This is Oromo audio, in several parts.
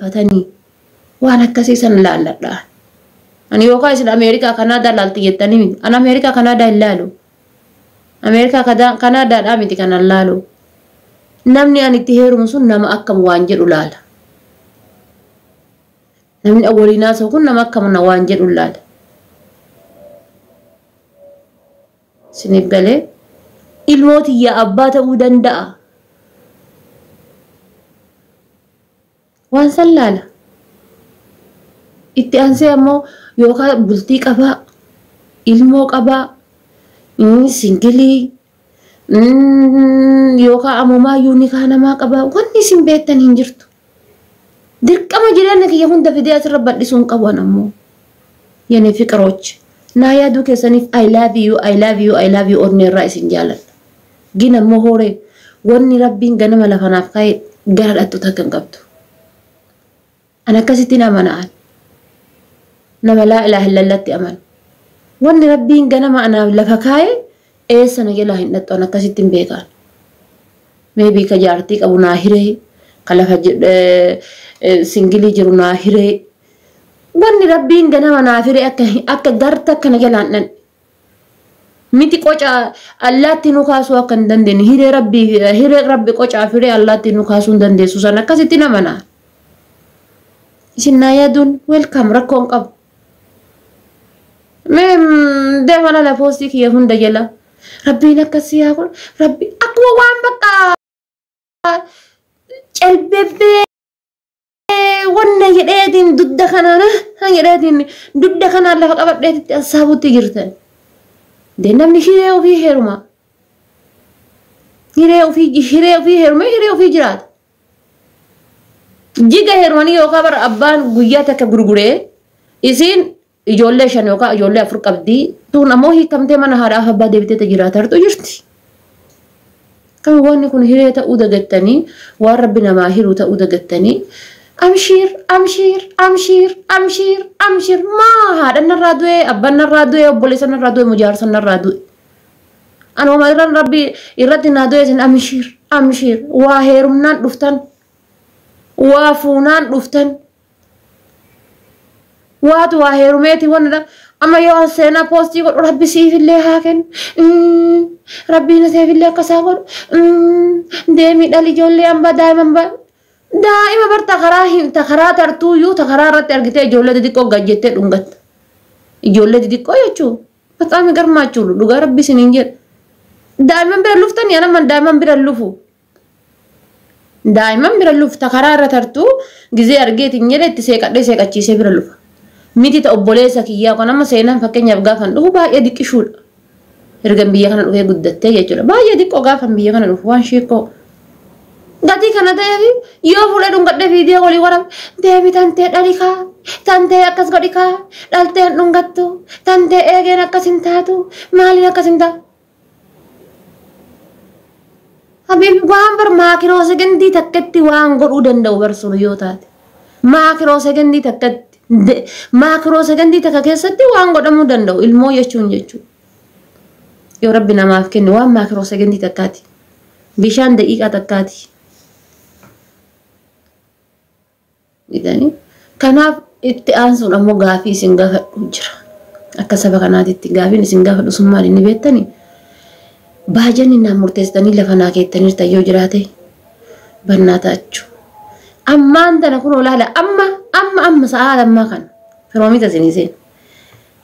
Fatanii waan akkasii san laalladha. Ani yookaan isin Ameerikaa Kanaadaa laalti jettanii miti. Ani Ameerikaa Kanaadaa hin laalu. Ameerikaa Kanaadaadhaa miti kanan laalu. Namni ani itti heerumu sun nama akkam waan jedhu laala. Namni waliin haasa'u kun nama akkam na waan jedhu laala. Isiniif galee ilmoo tiyyaa abbaa ta'uu danda'a. Waan san laala. Itti aansee ammoo yookaan bultii qabaa, ilmoo qabaa, singilii, yookaan ammumaayyuu nikaa namaa qabaa wanni isin beektan hin jirtu. Dirqama jireenya kiyya hunda fidee asirra bal'isuu hin qabu an ammoo. Yene fiqiroch. Naa yaaduu keessaniif I love you, I love you, I love you onnee irraa isin jaaladha. Gin ammoo hooree wanni rabbiin ganama lafa naaf kaa'e gara dhattu takka hin qabdu. An akkasittiin amana an. Nama laa ilaaha illallatti amanu. Wanni rabbiin ganama anaaf lafa kaa'e eessa na jalaa hin dhattu an akkasittiin beekaan. Maybe ka jaartii qabu naa hiree, ka lafa singilii jiru naa hiree. Wanni rabbiin ganama naaf hiree akka akka garta akka na jalaa hin dhanne. Miti qoca allaatti nu kaasuu akka hin dandeenye hiree rabbii hiree rabbi qocaaf hiree allaatti nu kaasuu hin dandeessu san akkasitti nama naa. Isin naa yaaduun welcome rakkoo hin qabu. Mee deema lala poostii kiyya hunda jala. Rabbiin akkasii haa godhu. Rabbi akkuma waan bakka calbebbee wanna jedheetiin dudda kanaan jedheetiin dudda kanaan lafa qabadheetitti assaabutti jirtan. Dee namni hiree ofii heeruma. Hiree ofii hiree ofii heerumee hiree ofii jiraata. Jiga heerumanii yookaan bara abbaan guyyaa takka gurguree isiin ijoollee 5 yookaan ijoollee 4 qabdi. Tun ammoo hiikamtee mana haadhaaf abbaa deebitee jiraatartu jirti. Kan wanni kun hiree ta'uu dagattanii waan rabbi namaa hiru ta'uu dagattanii amshiir amshiir amshiir amshiir amshiir maa haadha narraa du'e abbaan narraa du'e obboleessa narraa du'e mujaarsa narraa du'e. Anuma irraan rabbi irratti naa du'e isin amshiir amshiir waa heerumnaan dhuftan waa fuunaan dhuftan waatu waa heerumeeti wanna amma yoo an seenaa poostii godhu rabbi siifillee haa kennu rabbiin siifillee akkasaa godhu deemii dhali ijoollee hambaa daa'ima hambaa daa'ima bar takaraa hin takaraa tartuuyyuu takaraa irratti argitee ijoollee xixiqqoo gad jettee dhungatta ijoollee xixiqqoo jechuun በጣም ይገርማችሁ dhugaa rabbi isiniin jedha daa'imman bira luftanii anamman daa'imman bira lufu daa'imman bira lufta karaa irra tartuu gizee argeetiin jedhe itti seeqadhee seeqachiisee bira lufa. Miti ta obboleessa kiyyaa kun amma seenaan fakkeenyaaf gaafan dhufu baay'ee diqqishuudha. Ergan biyya kana dhufee guddattee jechuudha. Baay'ee xiqqoo gaafan biyya kana dhufu waan sheekoo. Gatii kana ta'eef yoo fuudhee dhungadhee viidiyoo walii waraab deemi tantee dhali kaa tantee akkas godhi kaa dhalteen dhungattu tantee eegeen akkas hin taatu maaliin akkas hin taatu. Habibi waan bar maakiroo sekendii takkatti waan godhuu danda'u bar sun yoo taate. Maakiroo sekendii takkatti maakiroo sekendii takka keessatti waan godhamuu danda'u ilmoo jechuun jechuudha. Yoo rabbi namaaf kenne waan maakiroo sekendii takkaati. Bishaan daqiiqaa takkaati. Kanaaf itti aansuun ammoo gaafii isin gaafadhu jira. Akka saba kanaatitti gaafiin isin gaafadhu sun maali inni beektanii? Baajanni naan murteessitanii lafa naa keettaniirta yoo jiraate bannaa taachuu. Ammaan tana kun olaala amma amma amma sa'aa ammaa kana firoomita isinii seena.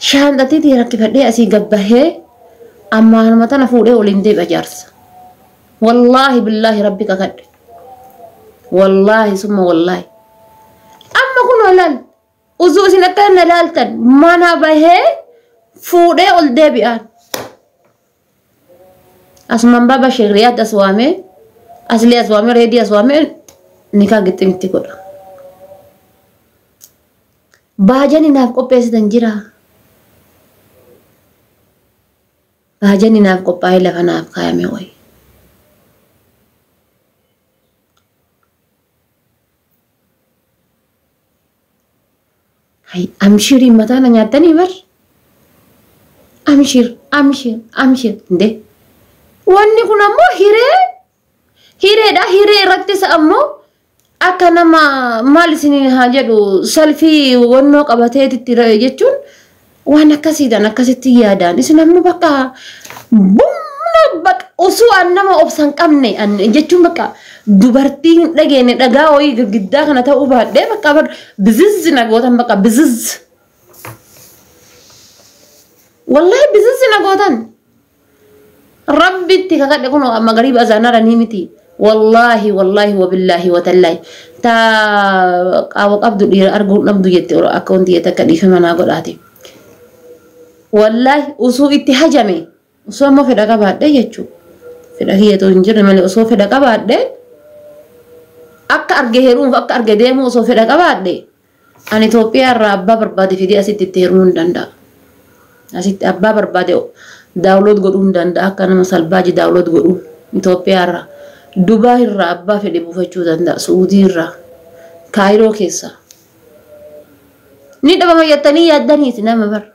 Shaanxatiitii rakkifadhee asii gabbahee ammaanuma tana fuudhee oliin deebi'a jaarsa. Wallaahi billaahi rabbi kakadhe. Wallaahi summa wallaahi. Amma kun olaal uzuu isin akka na laaltan mana bahee fuudhee ol deebi'aan. Asumaan baaba sheekriyaatti as waamee aslii as waamee reedii as waamee nikaa gixximitti godha. Baajani naaf qopheessitan jira. Baajani naaf qophaa'ee lafa naaf kaayame wayi. Hay amshirii mataa na nyaattanii bar. Amshir amshir amshir ndee. Wanni kun ammoo hiree hireedha. Hiree irrattis ammoo Akka nama maal isin haa jedhu salfii wannoo qabateetitti jechuun waan akkasiidhaan akkasitti yaadaan isin ammoo bakka bumna bakka osoo an nama obsan qabne jechuun bakka dubartii hin dhageenye dhagaa wayii girgiddaa kana ta'uu baadhee bakka bizizzi na gootan bakka bizizzi. Wallahi bizizzi na gootan. Rabbitti kakadhe kun amma gariiba azaanara ni miti. Wallahi wallahi wabillahi watallahi. Ta qaawa qabdu dhiira arguun dhabdu jette akka wanti jette akka dhiifama naa godhaati. Wallahi osoo itti hajame osoo ammoo fedha qabaadhe jechuudha. Fedha kiyyatu hin jirre malee osoo fedha qabaadhe akka arge heeruuf akka arge deemuu osoo fedha qabaadhe ani Itoophiyaa irraa abbaa barbaade fidee asitti itti heerumuu hin danda'a. Asitti abbaa barbaade download godhuu hin danda'a akka nama salbaaji download godhuu Itoophiyaa irraa. Dubaay irraa abbaa fedhe buufachuu danda'a. Suudii irraa. Kaayiroo keessaa. Ni dhabama jettanii yaaddaniiti nama bara.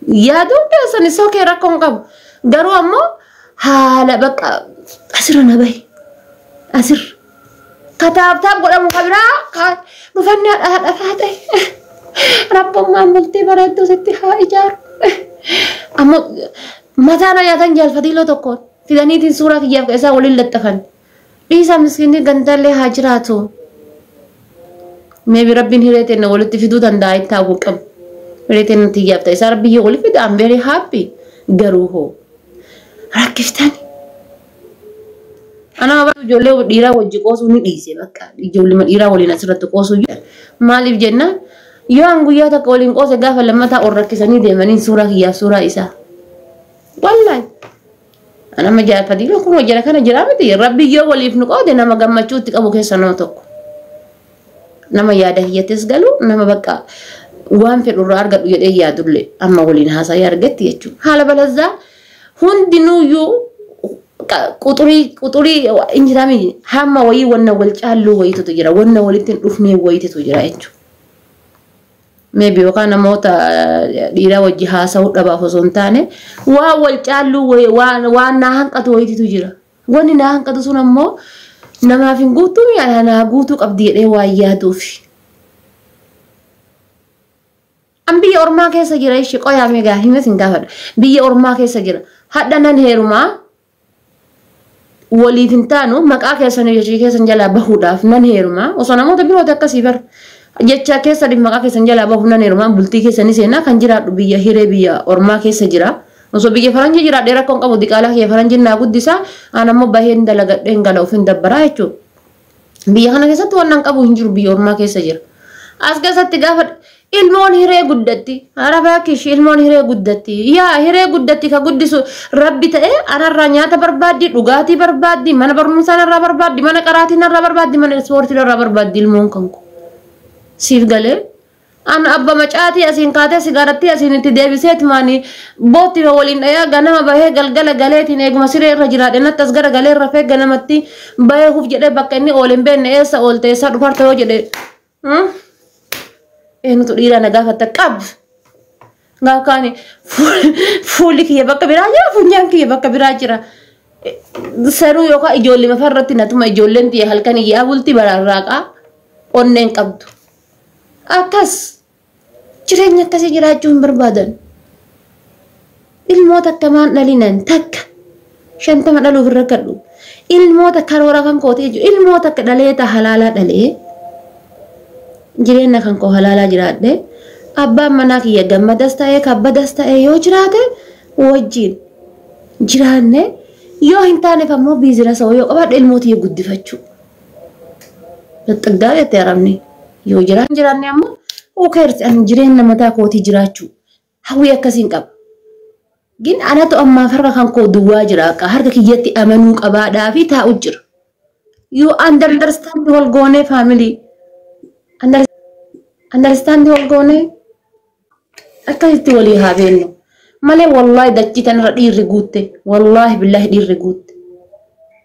Yaaduun keessan isoo kee rakkoo hin qabu. Garuu ammoo haala bakka asirra na bahi. Asirra. Kataabtaab godhamu kabiraa dhufannaa haadha faate. Rabbummaan bultii bareedduu sitti haa ijaaru. Ammoo mataa na nyaatan jaalfatiiloo tokkoon fidaniitiin suuraa kiyyaaf isaa waliin laxxafan. Dhiisaa miskiinni gandallee haa jiraatu. Maybe rabbiin hiree teenya walitti fiduu danda'a itti hawwu qabu. Hiree teenya tiyyaaf ta'e isaa rabbi yoo walitti fide I'm very happy. Garuu hoo rakkiftani. Ana ijoollee dhiiraa wajji qoosuu ni dhiise bakka ijoollee dhiiraa waliin asirratti qoosuu maaliif jennaan yoo an guyyaa takka waliin qoose gaafa lammataa ol rakkisanii deemanii suuraa kiyyaaf suuraa isaa. Wallahi. Nama jaalfatii kun jara kana jira miti rabbi yoo waliif nu qoode nama gammachuutti qabu keessa nama tokko. Nama yaada kiyyattis galu nama bakka waan fedhu irraa argadhu jedhee yaadullee amma waliin haasa'ee argatti jechuudha. Haala balazzaa hundinuuyyuu quxurii injiraami hamma wayii wanna wal caalluu wayiitutu jira wanna walitti hin dhufnee wayiitutu jira jechuudha. Maybe yookaan namoota dhiiraa wajji haasa'uu dhabaaf osoo hin taane waan wal caalluu waan naa hanqatu wayiitu jira. Wanni naa hanqatu sun ammoo namaaf hin guutuu mi'a naa guutuu qabdi jedhee waan yaaduufi. An biyya ormaa keessa jira ishee qoyaa meegaa himes hin gaafadha. Biyya ormaa keessa jira. Hadha nan heerumaa waliif hin taanu maqaa keessan jechii keessan jalaa bahuudhaaf nan heerumaa osoo namoota birooti akkasii bara. Jecha keessaniif maqaa keessan jalaa bahuuf nan heerumaa bultii keessanii seenaa kan jiraadhu biyya hiree biyya ormaa keessa jira. Osoo biyya faranjii jiraadhee rakkoon qabu diqaalaa kiyya faranjiin naa guddisaa aan ammoo baheen dalagadheen gala ofiin dabbaraa jechuudha. Biyya kana keessatti waan nan qabu hin jiru biyya ormaa keessa jira. As keessatti gaafa ilmoon hiree guddatti arabaa kishi ilmoon hiree guddatti yaa hiree guddatti ka guddisu rabbi ta'e anarraa nyaata barbaaddi dhugaatii barbaaddi mana barumsaa narraa barbaaddi mana qaraatii narraa barbaaddi mana ispoortii narraa barbaaddi ilmoon kan kun siif galee an abba macaatii asiin kaatee sigaarattii asiin itti deebiseet maani bootti waliin dhayaa ganama bahee galgala galeetiin eeguma siree irra jiraadhe natti as gara galee rafee ganamatti bahee huf jedhee bakka inni oole hin beekne eessa oolte eessa dhufarta yoo jedhe eenyutu dhiira na gaafatta qab gaaf kaani fuulli kiyya bakka biraa jira funyaan kiyya bakka biraa jira saruu yookaan ijoollee mafarratti natuma ijoolleen tiyya halkan iyyaa bulti baraarraaqaa onneen qabdu akkas jireenya akkasii jiraachuu hin barbaadan ilmoota akkamaan dhalinan takka 50 dhaluuf hin rakkadhu ilmoota karoora kan kootee jiru ilmoota akka dhaleeta halaalaa dhalee jireenya kan koo halaalaa jiraadhe abbaan manaa kiyya gammadas ta'ee kabbadas ta'ee yoo jiraate wajjin jiraanne yoo hin taaneef ammoo biizinasa yoo qabaadhe ilmoota guddifachuu. Xixxiggaa jettee arabni yoo jiraanne ammoo who cares ani jireenya mataa kootii jiraachuu hawwii akkasiin qaba. Gin anatu ammaaf harka kan koo duwwaa jira akka harka kiyyatti amanuu qabaadhaa fi taa'u jira. You understand wal goonee family. Understand wal goonee akkasitti walii haa beennu. Malee wallaahi dachii tanarra dhiirri guutte wallaahi billaahi dhiirri guutte.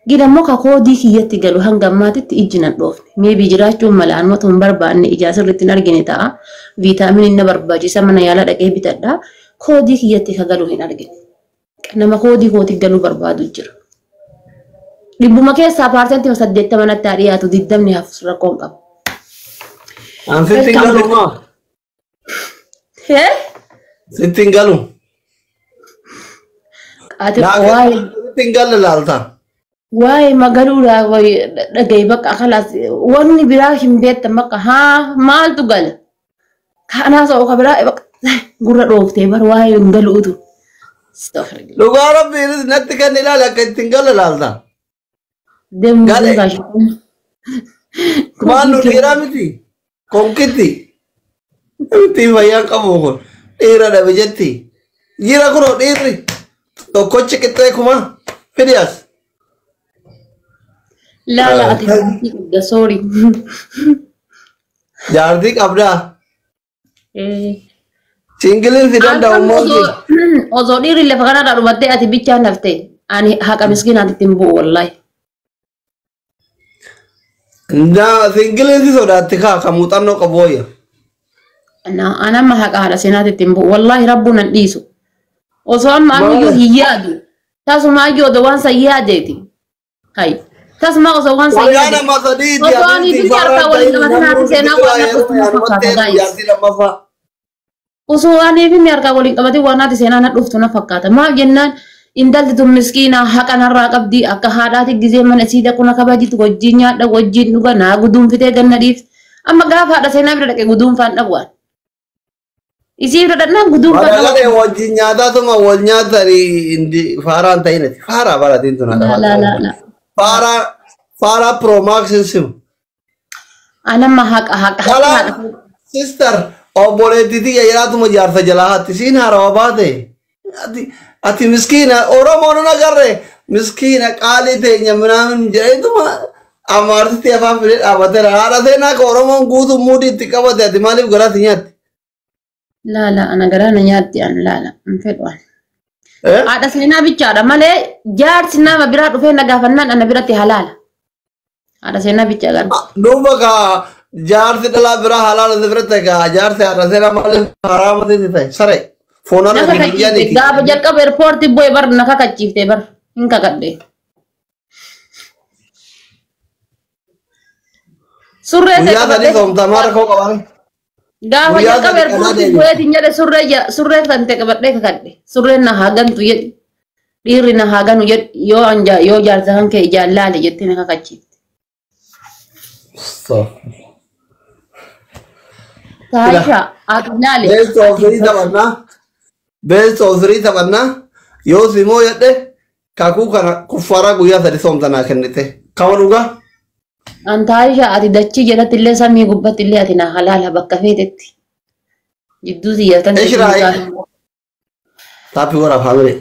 Gin ammoo ka koodii kiyyatti galu hanga ammaatitti ijji nan dhoofne. Maybe jiraachuun mala anumatu hin barbaanne ijaa sirriitti hin argine ta'a. Viitaaminiin na barbaachisa mana yaalaa dhaqee bitadha. Koodii kiyyatti ka galu hin argine. Nama koodii kootii galuu barbaadu jira. Dhibbuma keessaa 80% natti haa dhiyaatu 20 hafu rakkoon qabu. An sitti hin galu maa? Hee? Sitti hin galu. Ati Naa waa'ee sitti hin galle laalta. Waa'ee magaluudhaa dhagaye bakka kalaas wanni biraa hin beektan bakka haa maaltu gala. Kanaas ka biraa bakka gurra dhooftee bar waa'ee hin galuutu. Astaghfirullah. Dhugaa rabbiinis natti kan ilaali akka ittiin galle laalta. Deemuu Gale. gaashaa. Maal nu dhiiraa miti? Konkitti. Miti fayyaan qabu kun. Dhiira dhabe jetti. Jira kunoo dhiirri. Tokkochi qixxee kuma. Fidiyaas. Laala ati jaartii qabda sorry. Jaartii qabdaa. Singiliin si danda'u mootii. Osoo dhiirri lafa kanarraa dhumattee ati bichaan haftee ani haqa miskiinaatti ittiin bu'u wallaahi. Na singiliin si sodaatti kaa kan muuxannoo qabu wayya. Ana amma haqa haadha seenaatti ittiin bu'u wallaahi rabbuun nan dhiisu. Osoo amma anuyyuu hin yaadu. Tasuma iyyuu odoo waan san yaadeeti. Hay. Tasuma osoo waan san Guyyaa yaade. nama sadiiti. Osoo ani biyya harkaa waliin qabatin haati seenaa waan na dhuftu na fakkaata guys. Jaartii lammaffaa. Osoo ani fi harkaa waliin qabatin waan haati seenaa na dhuftu na fakkaata. Maal jennaan intalli tun miskiina haqa narraa qabdi akka haadhaati gizee mana isii dhaqu na kabajitu wajjin nyaadha wajjin dhuga naa guduunfitee ganna dhiifti. Amma gaafa haadha seenaa bira dhaqe guduunfaan dhabu'an. Isii bira dhaqnaan guduunfaan Madagalee dhabu'an. wajjin nyaataatuma wal nyaatanii indi faaraan ta'inati. Faaraa baratiin tun La la la la. Faaraa faaraa Pro Max hin simu. Anamma haqa haqa haqa Dhalaa haadha. sister obboleettii tiyya jiraatuma jaarsa jalaa hatti siin haarawa baate. Ati miskiina Oromoon hin agarre miskiina qaalii teenya minaamin jedheetuma amaartitti afaan fidee dhaabateera. Haadha seenaa ka Oromoon guutuu muudii itti qabate ati maaliif garaatti nyaatti? La la ana garaa na nyaatti an la la hin fedhu an. Eh? Haadha seenaa bichaadha malee jaarsi nama biraa dhufee na gaafannaan ana biratti halaala. Haadha seenaa bichaa garuu. Duuba ka jaarsi dhalaa biraa halaala si biratti ka jaarsi haadha seenaa maaliif haraama sitti ta'e sare foonarra Na kakachiifte biyyaaniiti. gaafa jalqaba eerpoortii bu'e bar na kakachiifte bar hin kakadhe. Surree ta'e Guyyaa sadii qabadhee soomtamaa rakkoo qaban. gaafa Guyyaa jalqaba sadii kanaa eerpoortii deemi. bu'eetiin jedhe surree surree kan ta'e qabadhee kakadhe. Surreen na haa gantu jedhi. Dhiirri na haa ganu jedhi yoo an yoo jaarsa kan kee ijaan laale jettee na kakachiifte. Taayisha ati laale. Best of three taphannaa. Best of three taphannaa. Yoo simoo jedhe kakuu kana kuffaaraa guyyaa sadii soomtanaa kennite. Kama dhugaa? An taayisha ati dachii jalatti illee samii gubbatti illee ati na halaala bakka feetetti. Jidduu siyyatan. Ishraa'el. Taappii waraaf haamile.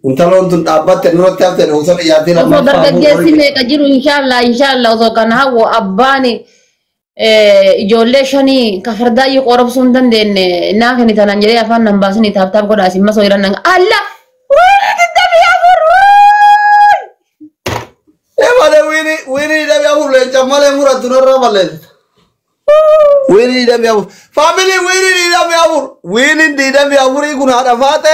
Intaloon tun dhaabbatte nurratti hafte osoo ijaartii Osoo lammaffaa. dargaggeessi meeqa jiru inshallah inshallah osoo kana hawwa abbaan ijoollee shanii ka fardaayyuu qorobsuu hin dandeenye naa kenni tanaan jedhee afaan nan baasini taap taap godhaa isin masoo jiran nan alla wiini 24 wuuy! Emane wiini wiini 24 leenca malee murattu narraa balleessita. Wiini 24. Faamilii wiini 24. Wiini 24 kun haadha faate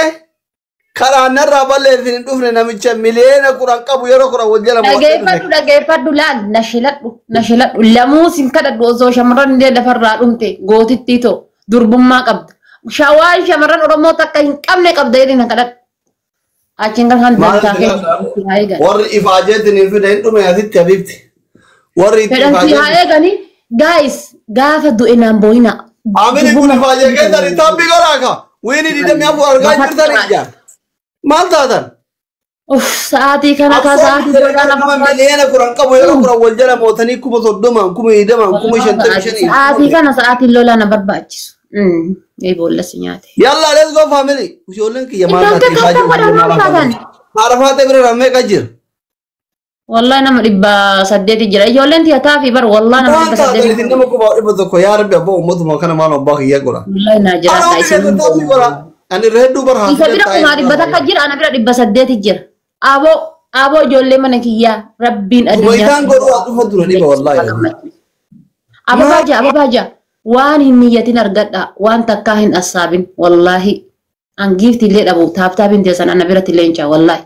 karaa narraa balleessin hin dhufne namicha miliyoona 10 qabu yeroo 10 wal jala mo'atee dhufe. Dhageeffadhu dhageeffadhu laal na shiladhu na shiladhu lamuu sin kadhadhu osoo shamarran illee lafarraa dhumte gootittii too durbummaa qabda. Shawaan shamarran Oromoo takka hin qabne qabda jedhee na kadhadhu. Achiin kan kan Maal dantaa itti keessa haa eegan. Warri ifaajeetiin hin fide hin dhume asitti habiibti. Warri itti Fedhan si haa ifaajee. eegani guys gaafa du'e naan boo'ina. Amini kun ifaajee keessan tabbi godhaa ka. Wiini 24 argaa jirtan ija. Maal taatan? Uff sa'aatii kana kaa sa'aatii boodaa Nama lafa miliyoona 10 qabu yeroo 10 wal jala mootanii 30,000 20,000 55,000. Sa'aatii kana sa'aatiin lolaa na barbaachisu. Ee boollas nyaate. Yalla let's go family. Ijoolleen kiyya maal Iddoon taate takka ifaajee godhan maal taatan? Haadha faatee bira meeqa jira? Wallahi nama 800 jira. Ijoolleen tiyataa fi bar wallahi nama Maal dhibba taatan saddeeti. isin nama 100,000 yaa rabbi abbaa uummatuma kana maal abbaa kiyya godha. Wallahi naa Ana jiraadha hundi isin. keessan taphni godha. Ani irra hedduu bara Isa bira 100,000 jira ana bira 800 jira. Aboo aboo ijoollee mana kiyyaa rabbiin addunyaa. Isaan godhu haa dhufa dura dhiba wallaahi. Ababaa jaa ababaa jaa waan hin niyyatin argadha waan takkaa hin assaabin wallaahi. An giifti illee dhabu taaptaapiin teessan ana biratti illee hin caa wallaahi.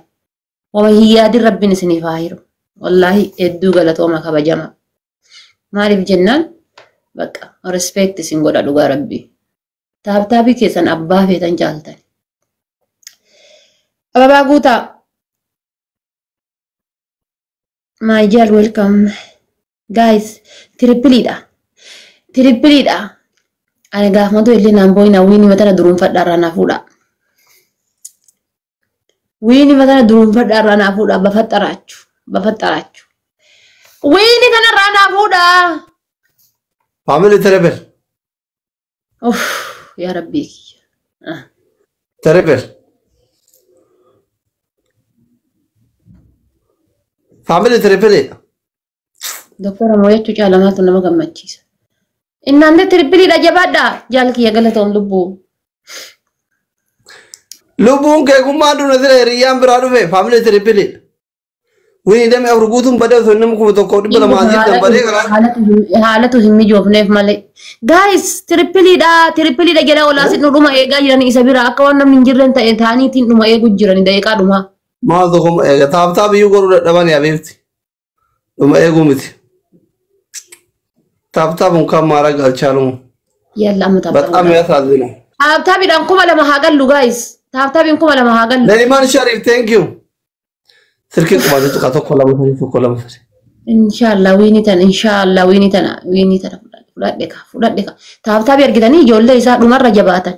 Wama hin yaadin rabbiin isiniif haa hiru. Wallaahi hedduu galatooma kabajama. Maaliif jennaan Bakka respect isin godha dhugaa rabbii. Tap tapii keessan abbaa feetan jaaltan. Ababaa guutaa. My dear, welcome. Guys, tripleiidha. Tripleiidha. Ani gaafmatu illee naan boo'ina winii matana duruunfadha irraa naa fuudha. Winii matana duruunfadha irraa naa fuudha bafaxaraachu bafaxaraachu. Winii kana irraa naa fuudha. Family, triple. Uff, yaa rabbii kiyya. Triple. Family, triple. Doktora mooyachuu caalamaatu nama gammachiisa. Innaanne tripleiidha jabaadha jaal kiyya galatoon lubbuu. Lubbuun kee gummaa duna sira hiriyyaan biraa dhufe family, triple. Winii damee afur guutuun badee osoo inni 1220 badee karaa. Haalatu hin mijoofneef malee. Guys, tripleiidha tripleiidha jedha olaa sin dhuma eegaa jiran isa bira akka waan namni hin jirreen ta'e ta'aniitiin dhuma eegu jiran daqiiqaa dhumaa. Maal tokko eega tap tap iyyuu godhuu dadhaban yaa beefti. Dhuma eeguu miti. Tap tap እንኳን ማድረግ አልቻሉም። Yalla amma በጣም tap tap. ያሳዝናል። Tap tapiidhaan 2000 haa gallu guys. Tap tapiin 2000 haa gallu. Neriman Sharif, thank you. Silkii qubaate tuqa tokko lama sadii tokko lama sadii. Inshaallah winii tana inshaallah winii tana winii tana fudhadhe ka fudhadhe ka. Tap tapii argitanii ijoollee isaa dhumarra jabaatan.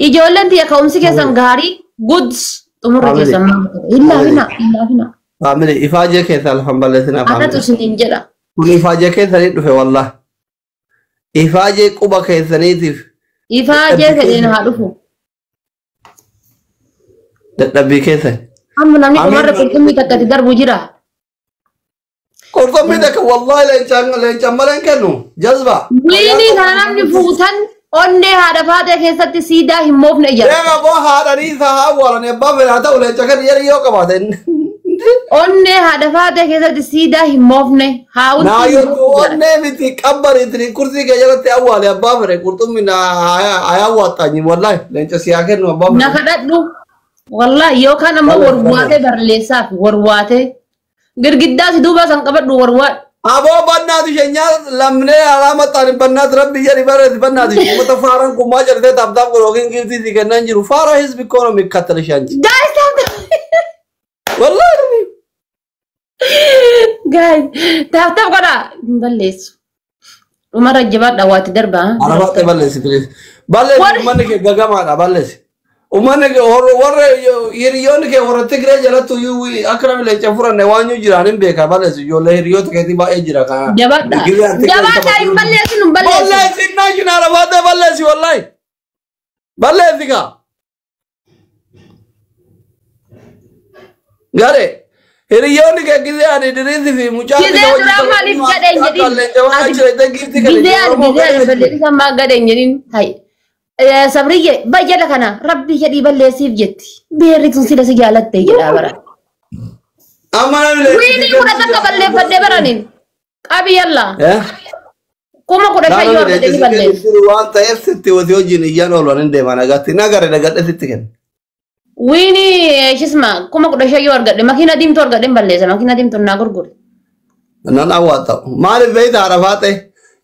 Ijoolleen tiyya ka'umsi keessan gaarii goods xumurra Family. keessan maal ta'e. Hin laafina hin laafina. Family, ifaajee keessaa lafan balleessinaa Anatu family. isiniin jedha. Kun ifaajee keessanii dhufe wallah. Ifaajee quba keessaniitiif Ifaajee fedheen haa dhufu. Dadhabbii keessan. Amma namni Amiin. dhumarra qurxummii takka itti darbu jira. Qurxummii takka wallahi leencaan leencaan malee hin kennu. Jazba. Winii kana namni fuutan onnee haadha faatee keessatti siidaa hin moofne ijara. Deema boo haadhanii isaa haa awwaalanii abbaa fedhe haa ta'u leenca kan jedhan yoo qabaate. Onnee haadha faatee keessatti siidaa hin moofne haawulti Naa hin yoo moofne jedha. onnee miti qabbariitiin kursii kee jalatti awwaale abbaa fedhe qurxummii naa haa awwaaxxanyi wallahi leenca si haa kennu abbaa Na fedhe. kadhadhu. Wallahi yookaan ammoo Wallahi, warwaatee barreessaaf warwaatee girgiddaa si duuba san qabadhu warwaadhu. Aboo bannaatu isheenyaa lamnee alaa maxxaan bannaatu rabbi jedhi barreessi bannaatu uummata faaraan kummaa jedhatee tap tap godhu yookiin giftii si kennan jiru faara hizbi እኮ ነው የሚከተልሽ አንቺ Guys, tap tap. ወላሂ Guys, tap tap godhaa. Hin balleessu. Dhumarra jabaadha waatti darbaa. Arabaatti balleessi please balleessi. Warri- Uummanni kee gagamaadha balleessi. Uummanni kee warra hiriyoonni kee warra Tigree jalatti iyyuu akka namni leenca furanne waan jiru jiraan hin beeka balleessi ijoollee hiriyoota keetii baay'ee jira kana. Jabaadha. Jabaadha hin balleessu hin balleessu. Balleessi national arabaatti balleessi wallahi balleessi kaa. Gare hiriyoonni kee gizee ani diriirsi fi mucaan Gizee duraa maaliif gadhee hin jedhin? Gizee ani gizee ani balleessi ammaa gadhee hin jedhin. Hayi. Sabriyye bayyada kana rabbii jedhii balleessiif jetti. Beerri sun sila si jaalatte jedhaa bara. Amma namni Winii 11 balleeffadhee baraniin. Qabi yalla. 15,000 yoo argate ni balleessu. Waan ta'eef sitti wasi wajjin iyyaan oolwan hin deeman agatti nagare dagadhe sitti kenna. Winii shisma 15,000 yoo argadhe makiina diimtuu argadhe hin balleessa makiina diimtuu naa gurgure. Nan awwaata. Maaliif beeyta arafaa ta'e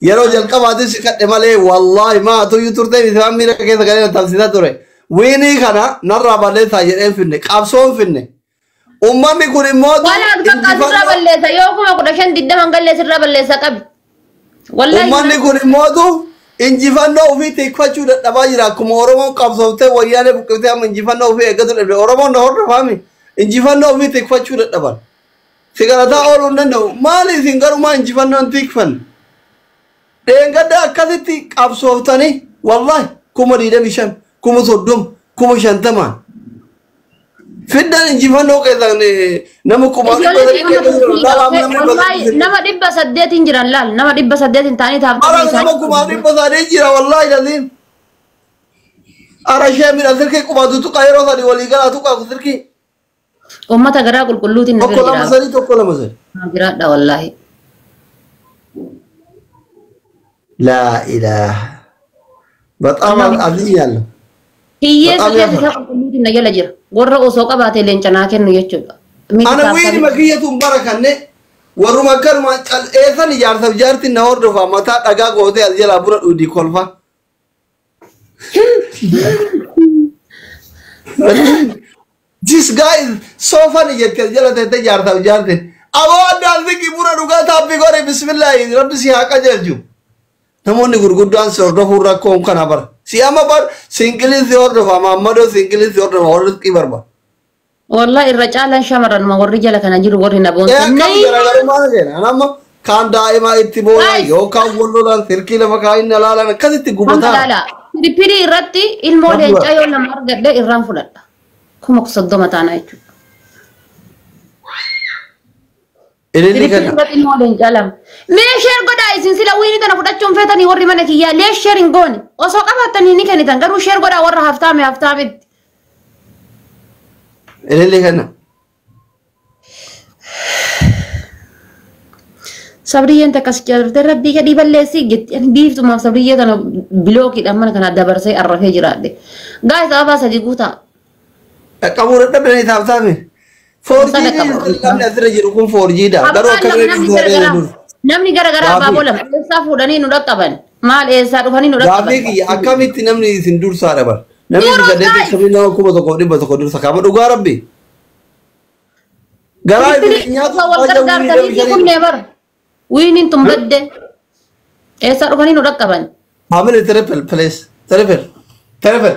yeroo jalqabaatis si kadhe malee wallaahi maa tuyyuu turte isaan miira keessa galee na tamsisaa ture. Winii kana narraa balleessaa jedheen finne qabsoon finne. Uummanni kun immoo Wala bakka sirraa balleessa yoo 15,000 20 gallee sirraa balleessa qabi. Wallahi Uummanni kun immootu injifannoo ofii tikfachuu dadhabaa jira. Akkuma Oromoon qabsooftee wayyaanee buqqiftee amma injifannoo ofii eeggatu dhabde. Oromoon na hordofaami. Injifannoo ofii tikfachuu dadhaban. Si galataa ooluu hin danda'u. Maali isin garumaa injifannoo hin tikfanne? Dheengadda akkasitti qabsooftanii wallahi 25,000, 30,000, 50,000. Fiddan injifannoo keessan nama kuma dhibba sadii keessa jiru. Lala amma namni dhibba Wallahi sadii. nama 800 jiran laal nama 800 ta'anii Ara taa'anii nama 300,000 jira wallahi laziim. Ara ishee miidha silkii qubatu tuqa yeroo sadi walii galaa tuqa silkii. Uummata garaa qulqulluutiin na Tokko bira lama jira. sadii tokko lama sadii. Jiraadha wallahi. Laa ilaaha. በጣም አዝኛለሁ። Hiyyeessa በጣም keessa ያፍራል። isaa qulqulluutiin na jala jira. Warra osoo qabaate leenca naa kennu jechuudha. Miti Ana taaftabii. winii makiyyatuun barakanne Warruma akkanuma eessan ijaarsaaf jaartiin na hordofa mataa dhagaa gootee as jalaa buna dhuudii kolfa. This guy is so funny jettee as jala teessee ijaarsaaf jaartiin. Aboo addaan siqii buna dhugaa taappii godhe bismillaahi rabbi si haa qajeelchu. Namoonni gurguddaan si hordofuun rakkoon kana bara. Si amma bar sinqiliin si hordofa maammadoo sinqiliin si hordofa warri rizqii barbaada. Wallahi irra caalaan shamarranuma warri jala kana jiru warri na boonsan. Akkam garaagarummaa keenya. Amma kaan daa'ima itti booyan yookaan wal lolan silkii lafa kaa'in ilaalan akkasitti Amma gubataa. laala. Piripirii irratti ilmoo leencaa yoo lama argadhe irraan fudhadha. 30,000 taana jechuudha. Ililli Piripirii kenna. irratti ilmoo leencaa lama. Mee share godhaa isin sila wiini tana fudhachuun feetanii warri mana kiyyaa lee share hin goone. Osoo qabaattanii ni kennitan garuu share godhaa warra haftaame haftaametti. Ililli kenna. Sabriyyeen takkas jaallatee rabbii gadii balleessii jetti. Ani biiftumaaf sabriyyee tana bilookiidhaan mana kana dabarsee arrafee jiraadhe. Gaa'is ababaa sadii guutaa. Dhaqqabuu dadhabdanii taaftaame. Foorjii namni asirra jiru kun foorjiidha. Garuu Abbaan akka lama namni garagaraa namni garagaraa Gaafii. abaaboo lama eessaa fuudhanii nu dhaqqaban maal eessaa dhufanii nu dhaqqaban. Gaafii kiyya akkamitti namni isin dursaa dhaban? Namni isin Yeroo saddeetti guys. akkamii nama 1100 dursa kaama dhugaa rabbi. Garaa isin nyaatu Osoo wal gargaartanii fi kunnee bara wiiniin tun badde eessaa dhufanii nu dhaqqaban. Family triple please. Triple. Triple.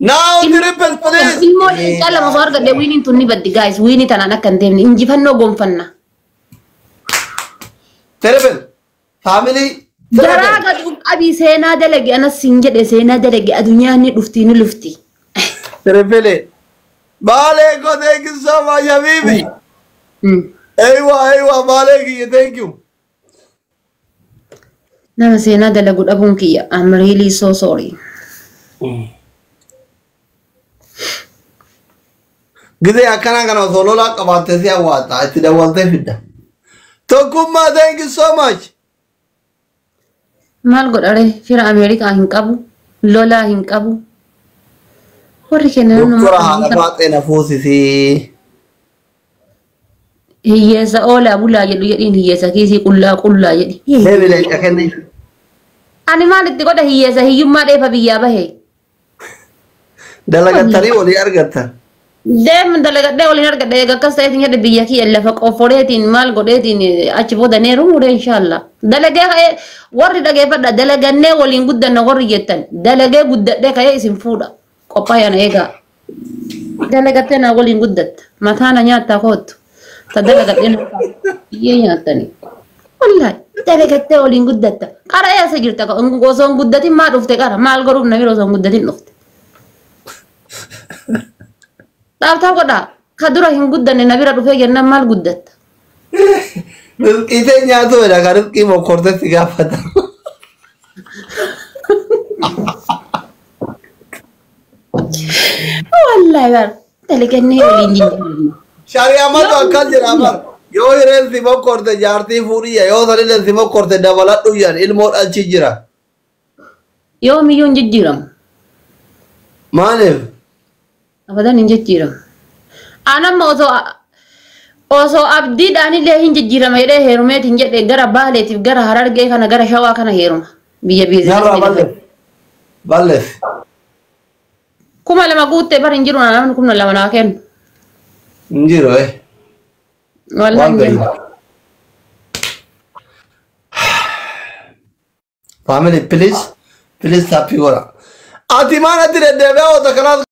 Now triple please. Ilmoo leencaa lama osoo argadhe wiiniin tun ni baddi guys wiinii tanaan akka hin deemne injifannoo gonfanna. Triple. Family. Garaa gad qabii seenaa dalage anas siin jedhe seenaa dalage addunyaan ni dhufti ni lufti. Triple. Baale ko thank you so much habibi. Eywa eywa baale kiyya thank you. Nama seenaa dalagu dhabuun kiyya I'm really so sorry. Gizee akkanaa kana osoo lolaa qabaatte si hawwaata itti dawwaltee fidda. Tokkummaa thank you so much. Maal godhare fira Ameerikaa hin qabu lolaa hin qabu. Warri kennan Doktora haadha faaxee na fuusisii. Hiyyeessa oolaa bulaa jedhu jedhiin hiyyeessa kiisii qullaa qullaa jedhi. Deebi leenca kenni. Ani maal itti godha hiyyeessa hiyyummaa dheefa biyyaa bahe. Dalagattanii walii argattan. Deem dalagadhee waliin argadhe eega akkas ta'eetiin jedhe biyya kiyya lafa qofforeetiin maal godheetiin achi booda neeru muree inshaallah. Dalagee ka'ee warri dhageeffadha dalagannee waliin guddanna warri jettan dalagee guddadhee ka'ee isin fuudha qophaa'ee ana eegaa. Dalagattee naa waliin guddatta mataa na nyaattaa koottu ta dalagadhee na biyyee nyaattanii. Wallaahi dalagattee waliin guddatta qara eessa jirta osoo hin guddatin maa dhufte qara maal godhuuf namni osoo hin guddatin dhufte. Dhaabtaa godhaa ka dura hin guddanne na bira dhufee jennaan maal guddatta. Rizqii ta'e nyaatu jedha kan rizqii mokkortetti gaafata. Wallaahi bar dalagannee waliin jijjiirama. Shari'amatu akkas jedha bar. Yoo hireen si mokkorte jaartii fuudhiyya yoo sanillee si mokkorte dabaladhu jedhan ilmoo dhalchi jira. Yoomiyyuu hin jijjiiramu. Maaliif? Abadan hin jijjiiramu. Anamma osoo abdiidhaan illee hin jijjiirama jedhee heerumeetiin jedhe gara Baaleetiif gara Harargee kana gara Shawaa kana heeruma. Biyya Narraa biizinasii. balleef. Balleef. 2000 guuttee bar hin jiru namni 2000 naa kennu. Hin jiru eh. Wallaahi Waan hin jiru. gadi. Family please please happy godha. Ati maal ati deddeebi'aa oota kanaas